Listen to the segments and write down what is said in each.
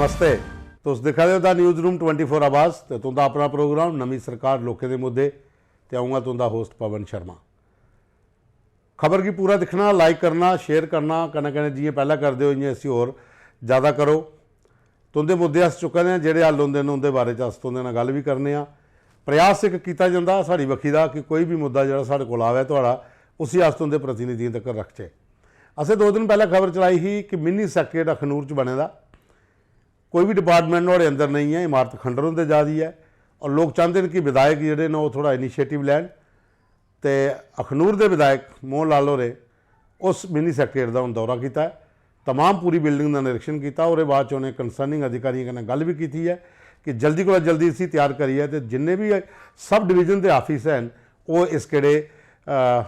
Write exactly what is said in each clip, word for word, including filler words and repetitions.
नमस्ते, तुस दिक्खा दे ओ the newsroom twenty four आवाज़ ते तुं'दा अपना प्रोग्राम नमीं सरकार लोकें दे मुद्दे ते अ'ऊं आं तुं'दा होस्ट पवन शर्मा। खबर गी पूरा दिक्खना, लाइक करना, शेयर करना, कन्नै कन्नै जि'यां पैह्लें करदे ओ इ'यां इसी होर ज़्यादा करो। तुं'दे मुद्दे अस चुक्का दे आं, जेह्ड़े हल होंदे न उं'दे बारे च अस तुं'दे नै गल्ल बी करने आं। प्रयास इक कीता जंदा साढ़ी बक्खी दा कि कोई बी मुद्दा जेह्ड़ा साढ़े कोल आवै थुआढ़ा, उसी अस तुं'दे प्रतिनिधियें तगर रखचै। असें दो दिन पैह्लें खबर चलाई ही कि मिनी सैक्रेटेरिएट अखनूर च बने दा, कोई बी डिपार्टमेंट नुहाड़े अंदर नेईं ऐ, इमारत खंडर होंदे जा दी ऐ। और लोक चांह्दे न कि विधायक जेह्ड़े न ओह् थोह्ड़ा इनिशिएटिव लैन। ते अखनूर दे विधायक मोहन लाल होरें उस मिनी सैक्रेटेरिएट दा हून दौरा कीता ऐ, तमाम पूरी बिल्डिंग दा निरीक्षण कीता। ओह्दे बाद च उ'नें कंसर्निंग अधिकारियें कन्नै गल्ल बी कीती ऐ कि जल्दी कोला जल्दी इसी त्यार करियै ते जिन्ने बी सब डिवीजन दे आफिस हैन ओह् इस केह्ड़े, अ,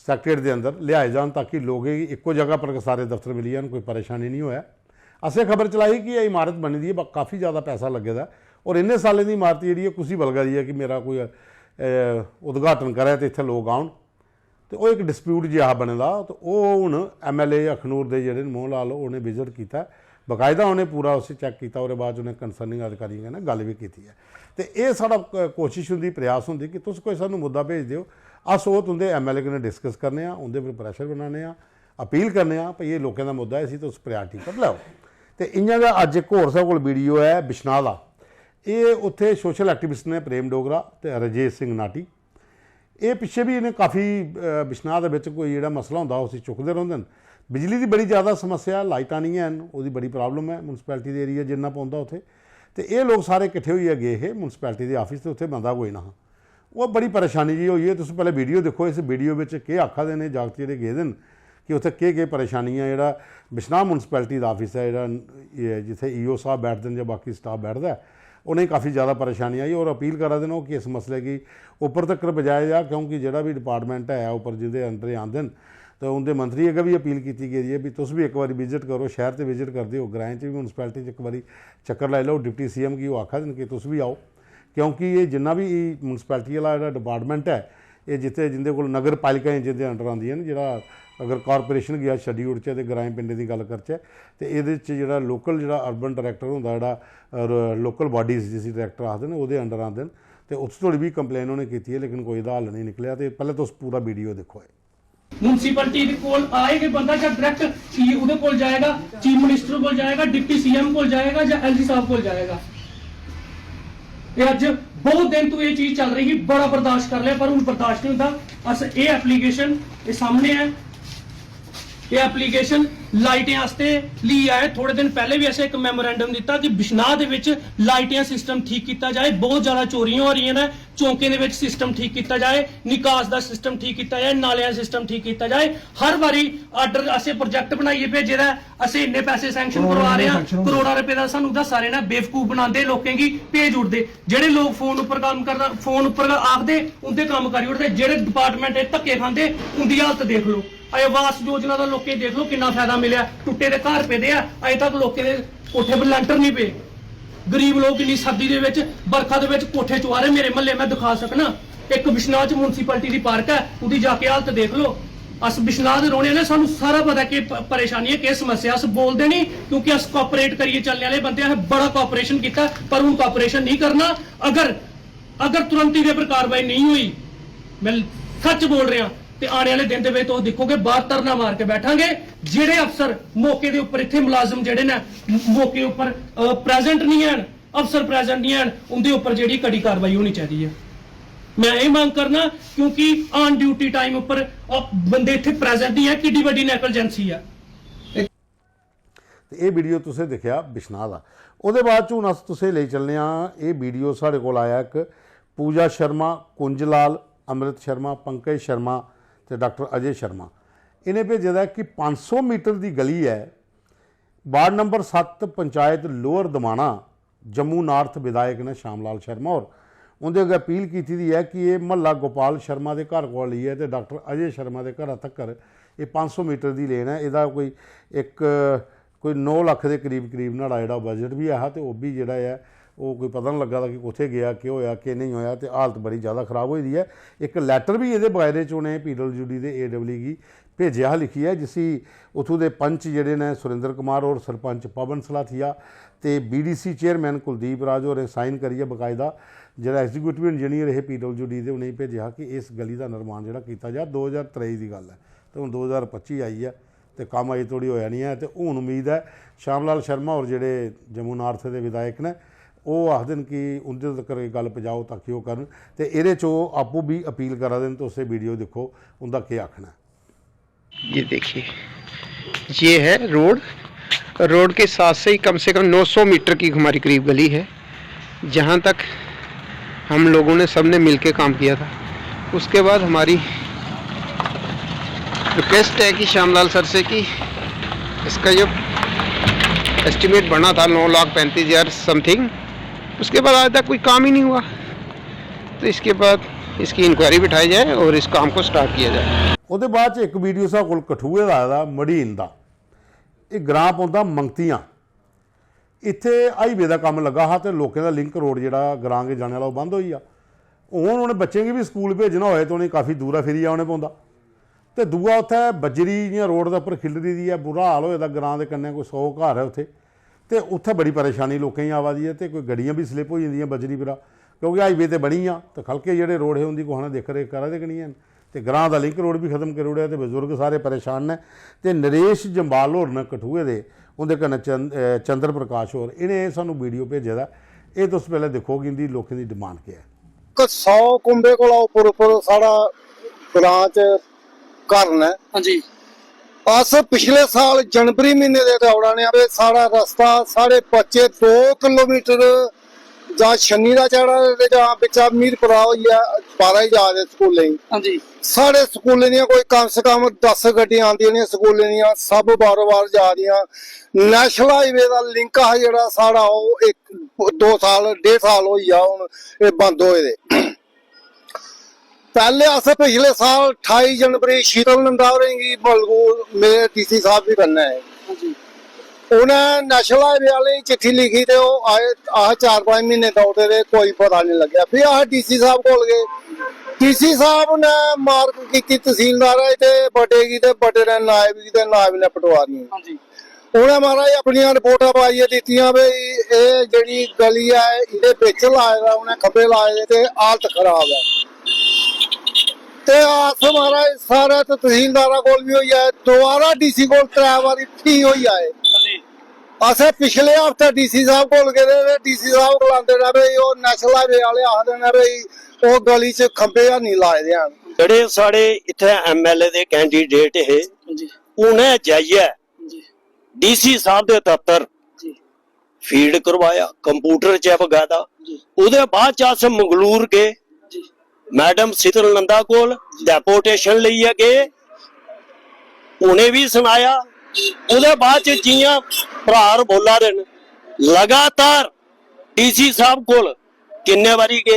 सैक्रेटेरिएट दे अंदर लेआए जान, ताकि लोकें गी इक्को जगह पर गै सारे दफ्तर मिली जान, कोई परेशानी निं होऐ। असें खबर चलाई कि एह् इमारत बनी दी ऐ, ब-, काफी ज्यादा पैसा लग्गे दा ऐ और इन्ने सालें दी इमारत जेह्ड़ी ऐ, कुसी बलगा दी ऐ कि मेरा कोई, अ, उद्घाटन करै ते इत्थै लोक औन। ते ओह् इक डिस्प्यूट जेहा बने दा, ते ओह् हून एमएलए अखनूर दे जेह्ड़े न मोहन लाल, उ'नें विजिट कीता, बकायदा उ'नें पूरा उसी चैक कीता, ओह्दे बाद च उ'नें कंसर्निंग अधिकारियें कन्नै गल्ल बी कीती ऐ। ते एह् साढ़ा क-, कोशिश होंदी, प्रयास होंदी कि तुस कोई सानूं मुद्दा भेजदे ओ, अस ओह् तुं'दे एमएलए कन्नै डिस्कस करने आं, उं'दे पर प्रैशर बनाने आं, अपील करने आं भई एह् लोकें दा मुद्दा ऐ, इसी तुस प्रायोरिटी पर लैओ। ते इ'यां गै अज्ज इक होर साढ़े कोल वीडियो ऐ बिश्नाह दा। एह् उत्थै सोशल एक्टिविस्ट ने प्रेम डोगरा ते राजेश सिंह नाटी। एह् पिच्छे बी इ'नें काफी, अ, बिश्नाह दे बिच कोई जेह्ड़ा मसला होंदा उसी चुकदे रौंह्दे न। बिजली दी बड़ी ज्यादा समस्या ऐ, लाइटां निं हैन, ओह्दी बड़ी प्रॉब्लम ऐ म्युनिसिपैलिटी दे एरिया जिन्ना पौंदा उत्थै। ते एह् लोक सारे किट्ठे होइयै गे हे म्युनिसिपैलिटी दे आफिस ते उत्थै बंदा कोई ना हा। ओह् बड़ी परेशानी जी होई ऐ। तुस पैह्लें वीडियो दिक्खो, इस वीडियो बिच केह् आखा दे न एह् जागत जेह्ड़े गेदे न कि उत्थै केह् केह् परेशानियां, जेह्ड़ा बिश्नाह म्युनिसिपैलिटी दा आफिस ऐ, जेह्ड़ा एह् जित्थै ईओ साह्ब बैठदे न जां बाकी स्टाफ बैठदा ऐ, उ'नेंगी काफी ज्यादा परेशानी आई और अपील करा दे न ओह् कि इस मसले गी उप्पर तक्कर पजाया जा, क्योंकि जेह्ड़ा बी डिपार्टमेंट ऐ उप्पर जिंदे अंडर आंदे न ते उंदे मंत्री अग्गें बी अपील कीती गेदी ऐ भी तुस बी इक बारी विजिट करो, शैह्र ते विजिट करदे ओ, ग्राएं च बी म्युनिसिपैलिटी च इक बारी चक्कर लाई लैओ। डिप्टी सीएम गी ओह् आखा दे न कि तुस बी आओ, क्योंकि एह् जिन्ना बी म्युनिसिपैलिटी आह्ला जेह्ड़ा डिपार्टमेंट ऐ, एह् जित्थै जिंदे कोल नगर पालिकाएं जिंदे अंडर आंदियां न, जेह्ड़ा अगर कॉरपोरेशन गी अस छड्डी ओड़चै ते ग्राएं पिंडें दी गल्ल करचै ते एह्दे च जेह्ड़ा लोकल जेह्ड़ा अर्बन डायरैक्टर होंदा, जेह्ड़ा लोकल बॉडीज जिसी डायरैक्टर आखदे न, ओह्दे अंडर आंदे न। ते उत्थै धोड़ी बी कंप्लेन उ'नें कीती ऐ, लेकिन कोई एह्दा हल नेईं निकलेआ। ते पैह्लें तुस पूरा वीडियो दिक्खो। म्युनिसिपैलिटी दे कोल आए गै बंदा जां डायरैक्ट ची-, ओह्दे कोल जाएगा, चीफ मिनिस्टर कोल जाएगा, डिप्टी सीएम कोल जाएगा जां एलजी साहब कोल जाएगा। ते अज्ज बहुत दिन तो ये चीज चल रही ही, बड़ा बर्दाश्त कर लिया, पर हून बर्दाश्त नहीं होंदा। अस एह् एप्लीकेशन, एह् सामने ऐ, एह् एप्लीकेशन लाइटें आस्तै लेई आए। थोड़े दिन पैह्ले बी असें इक मैमोरेंडम दित्ता कि बिश्नाह दे बिच लाइटें दा सिस्टम ठीक कीता जाए, बहुत ज्यादा चोरियां हो रही न, चौकें दे बिच सिस्टम ठीक कीता जाए, निकास दा सिस्टम ठीक कीता जाए, नालें दा सिस्टम ठीक कीता जाए। हर बारी आर्डर असें प्रोजेक्ट बनाइयै भेजे दा ऐ, असें इन्ने पैसे सैंक्शन करवा रहे आं, करोड़ां रपेऽ दा सानू दस्सा रहे न, बेवकूफ बनांदे, लोकें गी भेज उड़दे। जेह्ड़े लोक फोन उप्पर कम्म करना, फोन उप्पर गै आखदे, उं'दे कम्म करी ओड़दे। जेह्ड़े डिपार्टमेंट एह् धक्के खांदे, उं'दी हालत देख लो। अजें आवास योजना दा लोकें गी देख लो किन्ना फायदा मिलेआ, टुट्टे दे घर पेदे आ, अजें तक लोकें दे कोठे पर लैंटर नहीं पे। गरीब लोक इन्नी सर्दी दे बिच, बरखा दे बिच कोठे चुआरे मेरे म्हल्ले मैं दिखा सकना। इक बिश्नाह च म्युनिसिपैलिटी दी पार्क ऐ, उं'दी जाके हालत देख लो। अस बिश्नाह दे रौह्ने आह्ले, सानू सारा पता केह् प-, परेशानी ऐ, केह् समस्या। अस बोलदे नहीं क्योंकि अस कोआपरेट करियै चलने आह्ले बंदे आं, असें बड़ा कोआपरेशन कीता, पर हून कोआपरेशन नहीं करना। अगर, अगर तुरंत एह्दे पर कार्रवाई नहीं होई, मैं सच बोल रहा, ते आने आह्ले दिन दे बिच तुस दिक्खोगे, बाहर धरना मार के बैठांगे। जेह्ड़े अफसर मौके दे उप्पर, इत्थै मुलाजम जेह्ड़े न, मौके उप्पर, अ, प्रेजेंट नहीं हैन, अफसर प्रेजेंट नहीं हैन, उं'दे उप्पर जेह्ड़ी कड़ी कार्रवाई होनी चाहिदी ऐ। मैं एह् मंग करना, क्योंकि ऑन ड्यूटी टाइम उप्पर, अ, बंदे इत्थै प्रेजेंट नहीं ऐ, किड्डी बड्डी नैगलिजेंसी ऐ। ते एह् वीडियो तुसें दिक्खेआ बिश्नाह दा। ओह्दे बाद च हून अस तुसें लेई चलने आं, एह् वीडियो साढ़े कोल आया इक पूजा शर्मा, कुंज लाल, अमृत शर्मा, पंकज शर्मा ते डाक्टर अजय शर्मा। इ'नें भेजे दा ऐ कि पंज सौ मीटर दी गली ऐ, वार्ड नंबर सत्त, पंचायत लोअर दमाना, जम्मू नार्थ विधायक न श्याम लाल शर्मा होर। उं'दे अग्गें अपील कीती दी ऐ कि एह् म्हल्ला गोपाल शर्मा दे घर कोला लेइयै ते डाक्टर अजय शर्मा दे घरा तक्कर एह् पंज सौ मीटर दी लेन ऐ। एह्दा कोई इक, कोई नौ लक्ख दे करीब, करीब न्हाड़ा जेह्ड़ा बजट बी ऐ हा ते ओह् बी जेह्ड़ा ऐ ओह् कोई पता निं लग्गा दा कि कुत्थै गेआ, केह् होएआ, केह् नेईं होएआ। ते हालत बड़ी जैदा खराब होई दी ऐ। इक लैटर बी एह्दे बारे च उ'नें पीडब्ल्यूडी दे एडब्ल्यू गी भेजेआ हा लिखियै, जिसी उत्थूं दे पंच जेह्ड़े न सुरेंद्र कुमार होर, सरपंच पवन सलाथिया ते बीडीसी चेयरमैन कुलदीप राज होरें साइन करियै बकायदा जेह्ड़ा एग्जीक्यूटिव इंजीनियर हे पीडब्ल्यूडी दे, उ'नेंगी भेजेआ हा कि इस गली दा निर्माण जेह्ड़ा कीता जा। दो ज्हार त्रेई दी गल्ल ऐ ते हून दो ज्हार पच्ची आई ऐ ते कम्म अजें धोड़ी होएआ निं ऐ। ते हून उम्मीद ऐ श्याम लाल शर्मा होर जेह्ड़े जम्मू नार्थ दे विधायक न, ओह् आखदे न कि उं'दे तक्कर एह् गल्ल पजाओ ताकि ओह् करन। ते एह्दे च ओह् आपूं बी अपील करा दे न, तुस एह् वीडियो दिक्खो, उं'दा केह् आखना ऐ। ये देखिए, ये है रोड। रोड के साथ से ही कम से कम नौ सौ मीटर की हमारी करीब गली है, जहाँ तक हम लोगों ने, सब ने मिलके काम किया था। उसके बाद हमारी रिक्वेस्ट है कि श्यामलाल सर से कि इसका जो एस्टिमेट बना था नौ लाख पैंतीस हज़ार समथिंग, उसके बाद आज तक कोई काम ही नहीं हुआ। तो इसके बाद इसकी इंक्वायरी बिठाई जाए और इस काम को स्टार्ट किया जाए। ਉਹਦੇ ਬਾਅਦ ਚ ਇੱਕ ਵੀਡੀਓ ਸਾਡੇ ਕੋਲ ਕਠੂਏ ਦਾ ਆਇਆ, ਮੜੀਨ ਦਾ। ਇਹ ਗ੍ਰਾਮ ਪੌਂਦਾ ਮੰਗਤੀਆਂ। ਇੱਥੇ ਹਾਈਵੇ ਦਾ ਕੰਮ ਲੱਗਾ ਹਾਂ ਤੇ ਲੋਕਾਂ ਦਾ ਲਿੰਕ ਰੋਡ ਜਿਹੜਾ ਗ੍ਰਾਮ ਦੇ ਜਾਣ ਵਾਲਾ, ਉਹ ਬੰਦ ਹੋਈ ਆ। ਹੁਣ ਉਹਨੇ ਬੱਚੇ गी ਵੀ ਸਕੂਲ ਭੇਜਣਾ ਹੋਏ ਤੇ ਉਹਨੇ ਕਾਫੀ ਦੂਰਾ ਫਿਰੀ ਆਉਣੇ ਪਉਂਦਾ। ਤੇ ਦੂਆ ਉੱਥੇ ਬਜਰੀ ਜਿਹੀਆਂ ਰੋਡ ਦੇ ਉੱਪਰ ਖਿਲਰੀ ਦੀ ਹੈ, ਬੁਰਾ ਹਾਲ ਹੋਏ ਦਾ। ਗ੍ਰਾਮ ਦੇ ਕੰਨੇ ਕੋਈ ਸੌ ਘਰ ਹੈ ਉੱਥੇ, ਤੇ ਉੱਥੇ ਬੜੀ ਪਰੇਸ਼ਾਨੀ ਲੋਕਾਂ ਦੀ ਆਵਾ ਦੀ ਹੈ। ਤੇ ਕੋਈ ਗੱਡੀਆਂ ਵੀ ਸਲਿੱਪ ਹੋ ਜਾਂਦੀਆਂ ਬਜਰੀ ਪਰਾ, ਕਿਉਂਕਿ ਹਾਈਵੇ ਤੇ ਬਣੀ ਆ ਤੇ ਖਲਕੇ ਜਿਹੜੇ ਰੋਡ ਹੈ ਉਹਦੀ ਕੋਹਣਾ ਦੇਖ ਰੇਖ ਕਰਾ ਦੇ ਕਣੀ ਹਨ। ਤੇ ਗ੍ਰਾਮ ਦਾ ਲਿੰਕ ਰੋਡ ਵੀ ਖਤਮ ਕਰ ਉੜਿਆ ਤੇ ਬਜ਼ੁਰਗ ਸਾਰੇ ਪਰੇਸ਼ਾਨ ਨੇ। ਤੇ ਨਰੇਸ਼ ਜੰਬਾਲ ਹੋਰ ਨੇ ਕਠੂਏ ਦੇ, ਉਹਦੇ ਕਨੇ ਚੰਦ- ਅਹ ਚੰਦਰ ਪ੍ਰਕਾਸ਼ ਹੋਰ, ਇਹਨੇ ਸਾਨੂੰ ਵੀਡੀਓ ਭੇਜਿਆ ਦਾ। ਇਹ ਤੁਸੀਂ ਪਹਿਲਾਂ ਦੇਖੋ ਕਿ ਇਹਦੀ ਲੋਕਾਂ ਦੀ ਡਿਮਾਂਡ ਕੀ ਹੈ। सौ कुंबे कोला उप्पर उप्पर साढ़ा ग्रां च घर न। ਹਾਂਜੀ अस पिछले साल जनवरी म्हीने दे दौड़ा ने आवे, साढ़ा रस्ता साढ़े बच्चे दो किलोमीटर जां छन्नी दा चढ़ा दे ते जां बिच्चा मीरपुरा होइयै बाह्रै जा दे स्कूलें गी। ਹਾਂਜੀ साढ़े स्कूलें दियां कोई कम से कम दस गड्डियां आंदियां ने स्कूलें दियां, सब बारो बार जा दियां। नेशनल हाईवे दा लिंक हा जेह्ड़ा साढ़ा, ओह् इक दो साल डेढ़ साल होई गेआ हून एह् बंद होए दे। पैह्ले अस पिछले साल ठाई जनवरी शीतल नंदा होरें गी मलगू, मेरे डीसी साहब बी कन्नै हे। ਹਾਂਜੀ उ'नें नेशनल हाईवे आह्लें गी चिट्ठी लिखी ते ओह् आए, अस चार पंज म्हीने दौड़े रेह्, कोई पता निं लग्गेआ। फ्ही अस डीसी साहब कोल गे, डीसी साहब ने मार्क कीती तसीलदारै गी ते बड्डे गी ते बड्डे ने नायब गी ते नायब ने पटवारियें गी। ਹਾਂਜੀ उ'नें महाराज अपनियां रिपोर्टां पाइयै दित्तियां भई एह् जेह्ड़ी गली ऐ, इं'दे बिच लाए दा उ'नें खंभे लाए दे ते हालत खराब ऐ। ते अस महाराज सारे ते तसीलदारा कोल बी होई आए, दोबारा डीसी कोल त्रै बारी फ्ही होई आए। ਹਾਂਜੀ असें पिछले हफ्ते डीसी साहब कोल गेदे ते डीसी साहब गलांदे न भई ओह् नेशनल हाईवे आह्ले आखदे न भई ओह् गली च खंभे हैनी लाए दे हैन। जेह्ड़े साढ़े इत्थै एमएलए दे कैंडीडेट हे, ਹਾਂਜੀ उ'नें जाइयै जी डीसी साहब दे दफ्तर जी फीड करवाया, कंप्यूटर च ऐ बकायदा। जी ओह्दे बाद च अस मंगलूर गे, जी मैडम शीतल नंदा कोल डेपोटेशन लेइयै गे, उ'नें बी सनाया। ओह्दे बाद च जि'यां भ्राऽ बोला दे न, लगातार डीसी साहब कोल किन्ने बारी गे,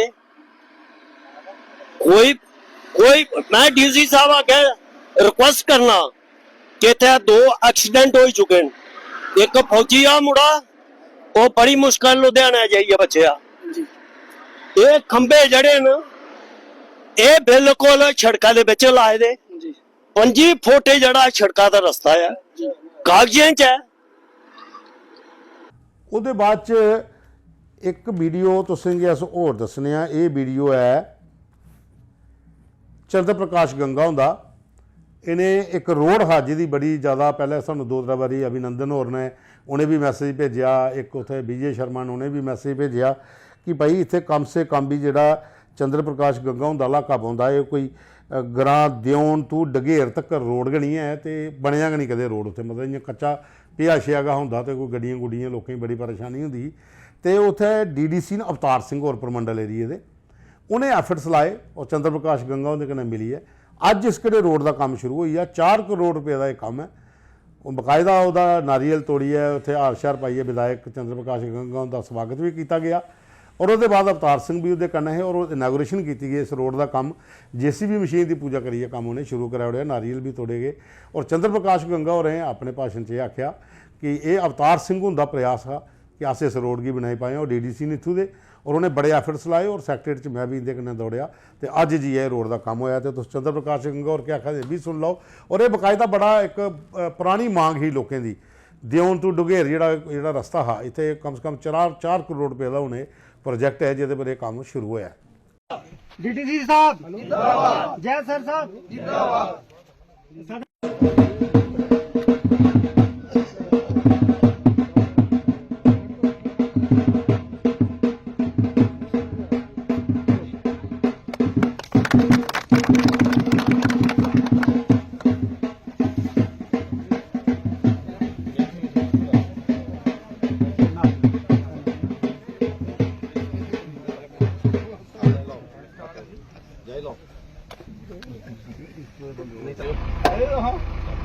कोई कोई मैं डीसी साहब अग्गें रिक्वेस्ट करना कि इत्थै दो एक्सीडेंट होई चुके न, इक फौजी आ मुड़ा, ओह् बड़ी मुश्कल लुधियाना जाइयै बचेआ। जी एह् खंभे जेह्ड़े न, एह् बिल्कुल सड़का दे बिच लाए दे। जी पंजी फुट जेह्ड़ा सड़का दा रस्ता ऐ, जी कागजें च ऐ। ਉਹਦੇ ਬਾਅਦ ਚ ਇੱਕ ਵੀਡੀਓ ਤੁਸੀਂ ਕਿ ਅਸ ਹੋਰ ਦੱਸਨੇ ਆ। ਇਹ ਵੀਡੀਓ ਹੈ ਚੰਦਰ ਪ੍ਰਕਾਸ਼ ਗੰਗਾ ਹੁੰਦਾ। ਇਹਨੇ ਇੱਕ ਰੋਡ ਹਾਜੀ ਦੀ ਬੜੀ ਜ਼ਿਆਦਾ, ਪਹਿਲੇ ਸਾਨੂੰ ਦੋ ਤਿੰਨ ਵਾਰੀ ਅਭਿਨੰਦਨ ਹੋਰ ਨੇ, ਉਹਨੇ ਵੀ ਮੈਸੇਜ ਭੇਜਿਆ, ਇੱਕ ਉਥੇ ਵਿਜੇ ਸ਼ਰਮਾ ਨੇ, ਉਹਨੇ ਵੀ ਮੈਸੇਜ ਭੇਜਿਆ ਕਿ ਭਾਈ ਇੱਥੇ ਕਮ ਸੇ ਕਮ ਵੀ ਜਿਹੜਾ ਚੰਦਰ ਪ੍ਰਕਾਸ਼ ਗੰਗਾ ਹੁੰਦਾ ਇਲਾਕਾ ਪਾਉਂਦਾ, ਇਹ ਕੋਈ ਅ, ਗ੍ਰਾਂ ਦਿਉਣ ਤੋਂ ਡਗੇਰ ਤੱਕ ਰੋਡ ਗਣੀ ਹੈ ਤੇ ਬਣਿਆ ਗਣੀ ਕਦੇ ਰੋਡ ਉੱਥੇ, ਮਤਲਬ ਇਹ ਕੱਚਾ ਪਿਆ ਸ਼ਿਆ ਗਾ ਹੁੰਦਾ ਤੇ ਕੋਈ ਗੱਡੀਆਂ ਗੁੱਡੀਆਂ ਲੋਕਾਂ ਦੀ ਬੜੀ ਪਰੇਸ਼ਾਨੀ ਹੁੰਦੀ। ਤੇ ਉੱਥੇ ਡੀਡੀਸੀ ਨੇ ਅਵਤਾਰ ਸਿੰਘ ਹੋਰ ਪਰਮੰਡਲ ਏਰੀਏ ਦੇ, ਉਹਨੇ ਐਫਰਟਸ ਲਾਏ ਔਰ ਚੰਦਰ ਪ੍ਰਕਾਸ਼ ਗੰਗਾ ਉਹਦੇ ਕਨੇ ਮਿਲੀ ਹੈ। ਅੱਜ ਇਸ ਕਿਹੜੇ ਰੋਡ ਦਾ ਕੰਮ ਸ਼ੁਰੂ ਹੋਈ ਆ, ਚਾਰ ਕਰੋੜ ਰੁਪਏ ਦਾ ਇਹ ਕੰਮ ਹੈ। ਉਹ ਬਕਾਇਦਾ ਉਹਦਾ ਨਾਰੀਅਲ ਤੋੜੀਏ, ਉੱਥੇ ਹਾਰ ਸ਼ਾਰ ਪਾਈਏ, ਵਿਧਾਇਕ ਚੰਦਰ ਪ੍ਰਕਾਸ਼ ਗੰਗਾ ਦਾ ਸਵਾਗਤ ਵੀ ਕੀਤਾ ਗਿਆ ਔਰ ਉਹਦੇ ਬਾਅਦ ਅਵਤਾਰ ਸਿੰਘ ਵੀ ਉਹਦੇ ਕਨੇ ਹੈ ਔਰ ਉਹ ਇਨੋਗ੍ਰੇਸ਼ਨ ਕੀਤੀ ਗਈ ਇਸ ਰੋਡ ਦਾ ਕੰਮ। ਜੀਸੀਬੀ ਮਸ਼ੀਨ ਦੀ ਪੂਜਾ ਕਰੀਏ, ਕੰਮ ਉਹਨੇ ਸ਼ੁਰੂ ਕਰਾਇਆ ਹੋਇਆ, ਨਾਰੀਅਲ ਵੀ ਤੋੜੇ ਗਏ। ਔਰ ਚੰਦਰ ਪ੍ਰਕਾਸ਼ ਗੰਗਾ ਹੋਰਾਂ ਨੇ ਆਪਣੇ ਭਾਸ਼ਣ 'ਚ ਇਹ ਆਖਿਆ ਕਿ ਇਹ ਅਵਤਾਰ ਸਿੰਘ ਹੁੰਦਾ ਪ੍ਰਯਾਸ ਆ कि अस इस रोड गी बनाई पाए आं। ओह् डीडीसी न इत्थूं दे, और उ'नें बड़े एफर्ट्स लाए और सैक्रेटेरिएट च में बी इं'दे कन्नै दौड़ेआ ते अज्ज जाइयै एह् रोड दा कम्म होआ। ते तुस चंद्र प्रकाश सिंह होर केह् आखा दे, एह् बी सुन लैओ। और एह् बकायदा बड़ा इक, अ, परानी मांग ही लोकें दी। देओन to डुगेर जेह्ड़ा, जेह्ड़ा रस्ता हा, इत्थै कम से कम चार, चार करोड़ रपेऽ दा हून एह् प्रोजेक्ट ऐ जेह्दे पर एह् कम्म शुरू होआ ऐ। डीडीसी साहब जिंदाबाद। जय सर साहब जिंदाबाद।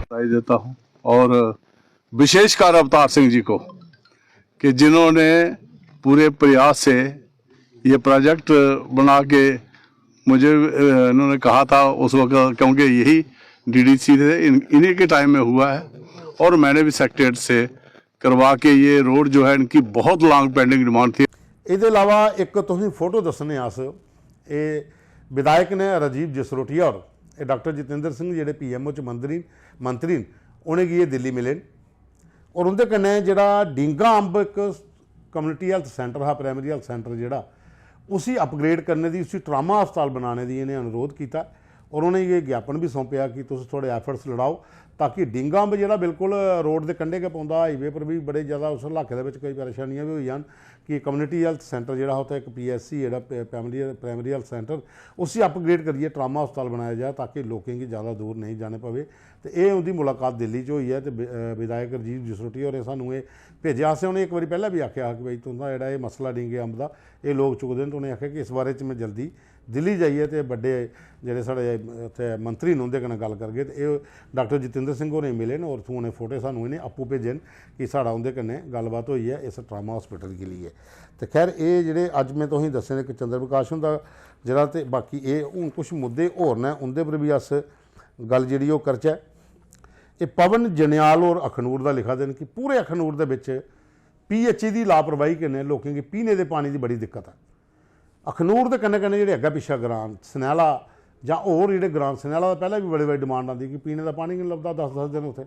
बधाई देता हूं और विशेषकर अवतार सिंह जी को कि जिन्होंने पूरे प्रयास से ये प्रोजेक्ट बना के मुझे, अ, इन्होंने कहा था उस वक्त, क्योंकि यही डीडीसी थे, इन, इन्हीं के टाइम में हुआ है और मैंने भी सेक्रेटेरिएट से करवा के ये रोड जो है इनकी बहुत लॉन्ग पेंडिंग डिमांड थी। एह्दे अलावा इक तुसें फोटो दस्सने अस, एह् विधायक ने राजीव जसरोटिया होर, एह् डॉक्टर जितेंद्र सिंह जेह्ड़े पीएमओ च मंत्री, मंत्री न, उ'नेंगी एह् दिल्ली मिले न। और उं'दे कन्नै जेह्ड़ा डींगा अम्ब इक कम्युनिटी हेल्थ सेंटर हा, प्राइमरी हेल्थ सेंटर जेह्ड़ा, उसी अपग्रेड करने दी, उसी ट्रामा अस्पताल बनाने दी इ'नें अनुरोध कीता और उ'नेंगी एह् ज्ञापन बी सौंपेआ कि तुस थोह्ड़े एफर्ट्स लड़ाओ ताकि डींगा अम्ब जेह्ड़ा बिल्कुल रोड दे कंढे गै पौंदा, हाईवे पर बी बड़े ज़्यादा उस इलाके दे बिच कोई परेशानियां बी होई जान कि कम्युनिटी हेल्थ सेंटर जेह्ड़ा हा उत्थै इक पीएचसी जेह्ड़ा प-, प्राइमरी, प्राइमरी हेल्थ सेंटर, उसी अपग्रेड करियै ट्रामा अस्पताल बनाया जा ताकि लोकें गी ज़्यादा दूर नेईं जाने पवे। ते एह् उं'दी मुलाकात दिल्ली च होई ऐ ते बि-, अ, विधायक राजीव जसरोटिया होरें सानूं एह् भेजेआ। असें उ'नें इक बारी पैह्लें बी आखेआ हा कि भई तुं'दा जेह्ड़ा एह् मसला डींगे अम्ब दा, एह् लोक चुकदे न, ते उ'नें आखेआ कि इस बारे च में जल्दी दिल्ली जाइयै ते बड्डे जेह्ड़े साढ़े उत्थै मंत्री न उं'दे कन्नै गल्ल करगे। ते एह् डॉक्टर जितेंद्र सिंह होरें मिले न और उत्थूं उ'नें फोटो सानूं इ'नें आपूं भेजे न कि साढ़ा उं'दे कन्नै गल्लबात होई ऐ इस ट्रामा हॉस्पिटल गी लेइयै। ते खैर, एह् जेह्ड़े अज्ज में तुसेंगी दस्से दे इक चंद्र प्रकाश हुंदा जेह्ड़ा, ते बाकी एह् हून कुछ मुद्दे होर न, उं'दे पर बी अस गल्ल जेह्ड़ी ओह् करचै। एह् पवन जनेयाल होर अखनूर दा लिखा दे न कि पूरे अखनूर दे बिच पीएचई दी लापरवाही कन्नै लोकें गी पीने दे पानी दी बड़ी दिक्कत ऐ। अखनूर दे कन्नै कन्नै जेह्ड़े अग्गै पिच्छै ग्रां न, सनैला जां होर जेह्ड़े ग्रां न, सनैला दा पैह्लें बी बड़ी बड़ी डिमांड आंदी कि पीने दा पानी गै निं लभदा दस दस दिन उत्थै।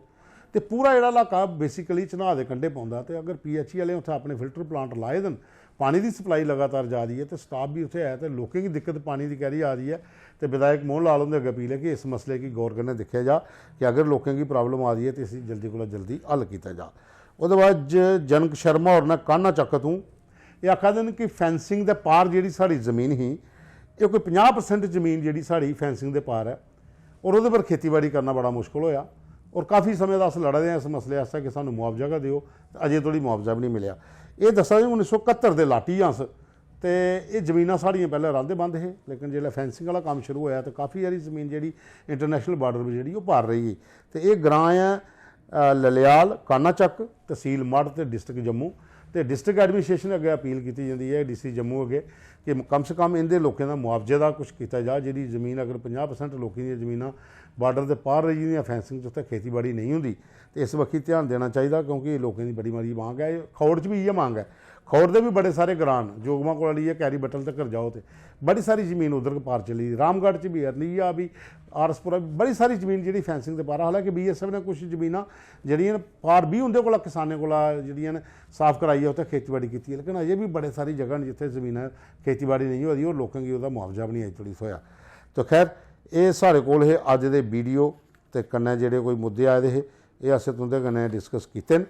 ते पूरा जेह्ड़ा इलाका बेसिकली चन्हां दे कंढे पौंदा, ते अगर पीएचई आह्ले उत्थै अपने फिल्टर प्लांट लाए दे न, पानी दी सप्लाई लगातार जा दी ऐ, ते स्टाफ बी उत्थै ऐ, ते लोकें गी दिक्कत पानी दी कैह्री आ दी ऐ। ते विधायक मोहन लाल हुंदे अग्गें अपील ऐ कि इस मसले गी गौर कन्नै दिक्खेआ जा कि अगर लोकें गी प्रॉब्लम आ दी ऐ ते इसी जल्दी कोला जल्दी हल कीता जा। ओह्दे बाद ज-, जनक शर्मा होर ने कान्हा चक्क तूं एह् आखा दे न कि फैंसिंग दे पार जेह्ड़ी साढ़ी जमीन ही, एह् कोई पंजाह् परसेंट जमीन जेह्ड़ी साढ़ी फैंसिंग दे पार ऐ, और ओह्दे पर खेतीबाड़ी करना बड़ा मुश्कल होआ। और काफी समें दा अस लड़ा दे आं इस मसले आस्तै कि सानूं मुआवजा गै देओ, ते अजें धोड़ी मुआवजा बी निं मिलेआ। एह् दस्सा दे उन्नी सौ कत्तर दे लाटी आं अस, ते एह् जमीनां साढ़ियां पैह्लें रांह्दे बंद हे, लेकिन जिसलै फैंसिंग आह्ला कम्म शुरू होआ ते काफी सारी जमीन जेह्ड़ी इंटरनेशनल बार्डर पर जेह्ड़ी ओह् पार रेही गेई। ते एह् ग्रांऽ ऐ, अ, ललेआल, कानाचक्क, तसील मढ़ ते डिस्ट्रिक्ट जम्मू। ते डिस्ट्रिक्ट एडमिनिस्ट्रेशन अग्गें अपील कीती जंदी ऐ, डीसी जम्मू अग्गें, कि कम से कम इं'दे लोकें दा मुआवजे दा कुछ कीता जा। जेह्ड़ी जमीन, अगर पंजाह् परसेंट लोकें दियां जमीनां बार्डर दे पार रेही गेदियां फैंसिंग च, उत्थै खेतीबाड़ी नेईं होंदी, ते इस बक्खी ध्यान देना चाहिदा, क्योंकि लोकें दी बड़ी मती मंग ऐ। खौड़ च बी इ'यै मंग ऐ। खौड़ दे बी बड़े सारे ग्रां न, जोगमा कोला लेइयै कैरी बटल तगर जाओ, ते बड़ी सारी जमीन उद्धर पार चली दी। रामगढ़ च बी, अरनिया बी, आरएसपुरा बी, बड़ी सारी जमीन जेह्ड़ी फैंसिंग दे पार। हालांकि बीएसएफ ने कुछ जमीनां जेह्ड़ियां न, पार बी उं'दे कोला, किसानें कोला जेह्ड़ियां न, साफ कराइयै उत्थै खेतीबाड़ी कीती ऐ, लेकिन अजें बी बड़े सारी जगह न जित्थै जमीनां खेतीबाड़ी नेईं होआ दी और लोकें गी ओह्दा मुआवजा बी नेईं अजें धोड़ी थ्होआ। ते खैर, एह् साढ़े कोल हे अज्ज दे वीडियो, ते कन्नै जेह्ड़े कोई मुद्दे आए दे हे, एह् असें तुं'दे कन्नै डिस्कस कीते न।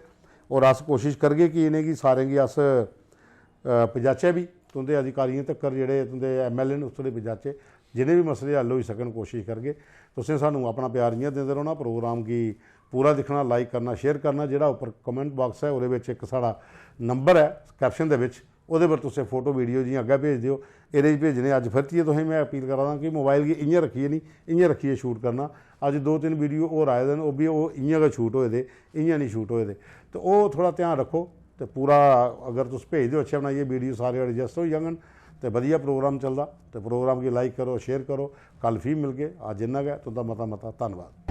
और अस कोशिश करगे कि इ'नेंगी सारें गी अस, अ, पजाचै बी, तुं'दे अधिकारियें तक्कर, जेह्ड़े तुं'दे एमएलए न, उस धोड़ी पजाचै। जिन्ने बी मसले हल होई सकन, कोशिश करगे। तुसें सानूं अपना प्यार इ'यां दिंदे रौह्ना। प्रोग्राम गी पूरा दिक्खना, लाइक करना, शेयर करना। जेह्ड़ा उप्पर कमेंट बाक्स ऐ, ओह्दे बिच इक साढ़ा नंबर ऐ कैप्शन दे बिच, ओह्दे पर तुसें फोटो वीडियो जि'यां अग्गें भेजदे ओ, एह्दे च भेजने। अज्ज फिर तियै तुसें में अपील करा दा कि मोबाइल गी इ'यां रक्खियै निं, इ'यां रक्खियै शूट करना। अज्ज दो तिन्न वीडियो होर आए दे न, ओह् बी ओह् इ'यां गै शूट होए दे, इ'यां निं शूट होए दे। ते ओह् थोह्ड़ा ध्यान रक्खो। ते पूरा अगर तुस भेजदे ओ अच्छे बनाइयै, वीडियो सारे एडजस्ट होई जाङन ते बधिया प्रोग्राम चलदा। ते प्रोग्राम गी लाइक करो, शेयर करो। कल फ्ही मिलगे। अज्ज इन्ना गै। तुं'दा मता मता धन्नबाद।